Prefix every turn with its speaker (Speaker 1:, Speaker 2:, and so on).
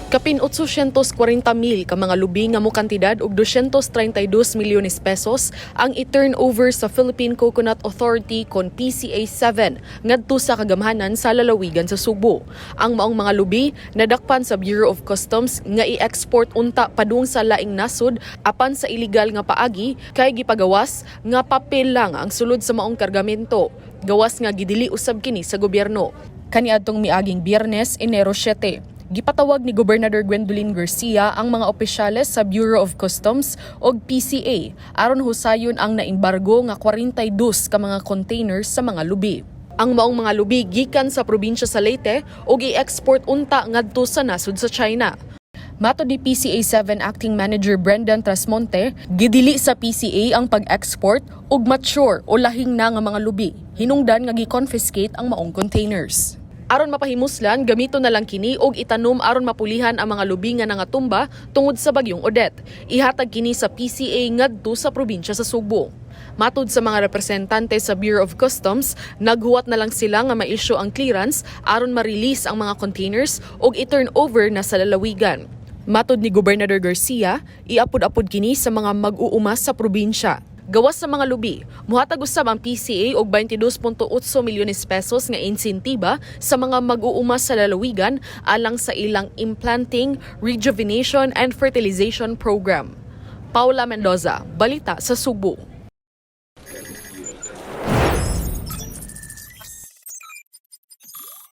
Speaker 1: Kapin 840 mil ka mga lubi nga mokantidad og 232 milyones pesos ang i-turnover sa Philippine Coconut Authority kon PCA 7 ngadto sa kagamhanan sa lalawigan sa Sugbo. Ang maong mga lubi nadakpan sa Bureau of Customs nga i-export unta padung sa laing nasod apan sa illegal nga paagi, kay gipagawas nga papel lang ang sulod sa maong kargamento. Gawas nga gidili usab kini sa gobyerno. Kaniadtong miaging Biyernes, Enero 7, gipatawag ni Gobernador Gwendolyn Garcia ang mga opisyales sa Bureau of Customs og PCA aron husayon ang naimbargo nga 42 ka mga containers sa mga lubi. Ang maong mga lubi gikan sa probinsya sa Leyte ug i-export unta ngadto sa nasod sa China. Matod ni PCA 7 Acting Manager Brendan Trasmonte, gidili sa PCA ang pag-export og mature o lahing na nga mga lubi. Hinungdan nga gi-confiscate ang maong containers. Aron mapahimuslan, gamito na lang kini og itanom aron mapulihan ang mga lubi nga nangatumba tungod sa bagyong Odette. Ihatag kini sa PCA ngadto sa probinsya sa Sugbo. Matod sa mga representante sa Bureau of Customs, naghuwat na lang sila nga ma-issue ang clearance aron ma-release ang mga containers og i-turn over na sa lalawigan. Matod ni Gobernador Garcia, iapod-apod kini sa mga mag-uuma sa probinsya. Gawas sa mga lubi, muhatag usab ang PCA og 22.8 milyones pesos nga insentiba sa mga mag-uuma sa lalawigan alang sa ilang implanting, rejuvenation and fertilization program. Paula Mendoza, Balita sa Sugbo.